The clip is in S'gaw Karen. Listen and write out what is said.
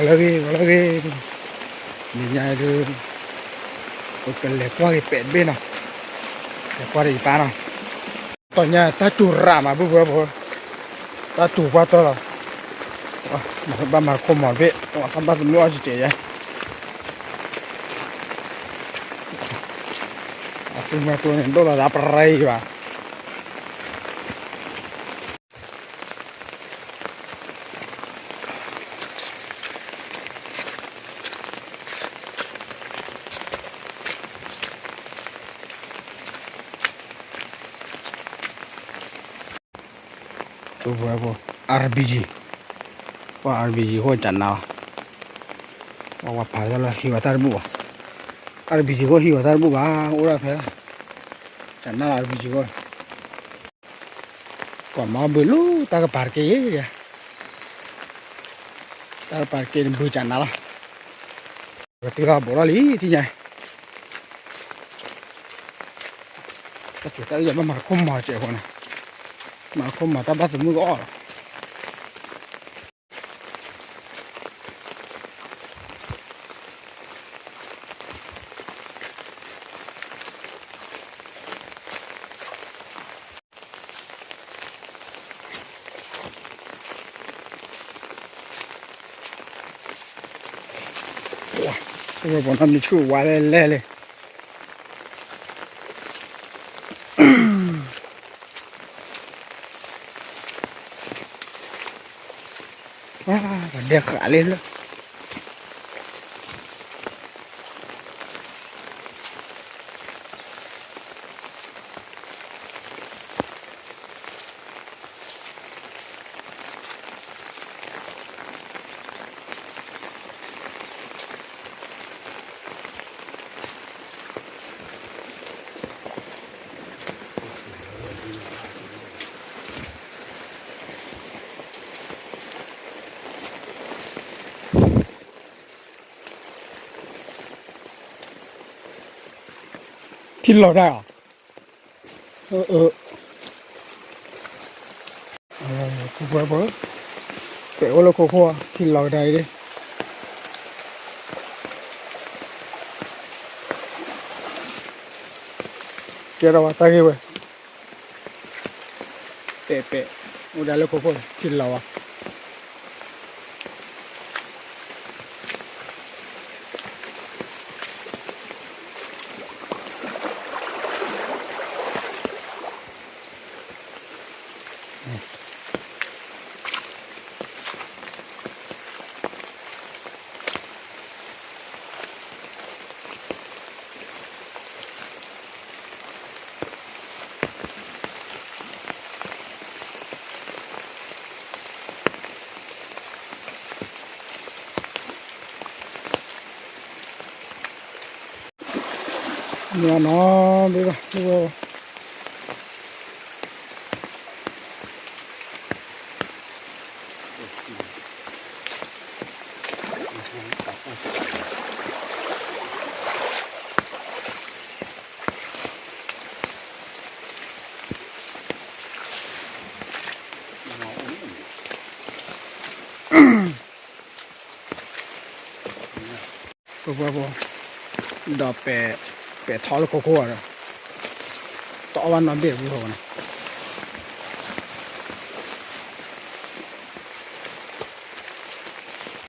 လၢဂ့ၤ လၢဂ့ၤ, နံၤညါဒုး ပကလဲၤကွၢ်က့ၤပဲာ်တဘ့ၣ်နီၤ, လဲၤကွၢ်ဒီးယပၢ်နီၤ, တီၢ်ညါတၢ်စူၤရၣ်မး ပုၢ်ဝဲၢ်ဖိ, တၢ်စူၤပှၢ်တၢၢ်လီၤ, ဘၣ်မၤတခိၣ်မီၤတဘ့ၣ်, တၢ်ဘၣ်သမုၣ်အီၣ်စဲးစဲးယဲ အသူမၤကျိန့ၣ် ဒိၣ်လီၤသးပရၢဘၣ်. ပဝဲဖိ RPG, ပှၤ RPG ဃိကနါ, ပှၤဖးတၢ်လၢဟံးဝဲတၢ်တဘူၣ်ဘၣ်, RPG ဃိဟံးဝဲတၢ်တဘူၣ်ဘၣ်, အိၣ်ဒၣ်ဖဲ ကနါလီၤ RPG ဃိ, ကွၢ်မၤအီၣ်ဘုလၢတၢ်ကပၤတက့ၢ်, တၢ်ကပၤတက့ၢ်န့ၣ် ဘုကနါလီၤ, ပတုၤလီၤဘိးလီၤလံ ထံၣ်ညါ, တၢ်စူၤတၢ်အုၣ်ယဘၣ်မၤတခိၣ်မီၤစဲးဖိန့ၣ်, မၤတခိၣ်မီၤတၢ်ဘၣ်သမုၣ်ကအီၣ်လီၤ. ပဝဲပနီၢ်မံဆူၣ်ဝါလဲၣ်လဲၣ်လံ, ဒဲဃာ်လံလၢ ထံလီၤတၢ်အီၤ, အၢ အၢ ပှဲၤပှဲၤ, ပဲာ်အိၣ်လၢခိခိၣ် ထံလီၤကဒါအံၤ, ကဲထီၣ်ဝဲတၢ်ဂ့ၢ်ဝဲ, ပဲာ်ပဲာ်, အိၣ်ဒၣ်လၢခိခိၣ် ထံလီၤဝဲ မ့ၢ်နီၤ ဘ့ၣ်ဘၣ် ဘ့ၣ်ဘၣ် ပပှဲၤဖိ ဒီးပဲာ် ပဲာ်ထီလၢခိခိၣ်ဒီး တအီၣ်ဘၣ်နီတဘ့ၣ်အပူၤဃီန့ၣ်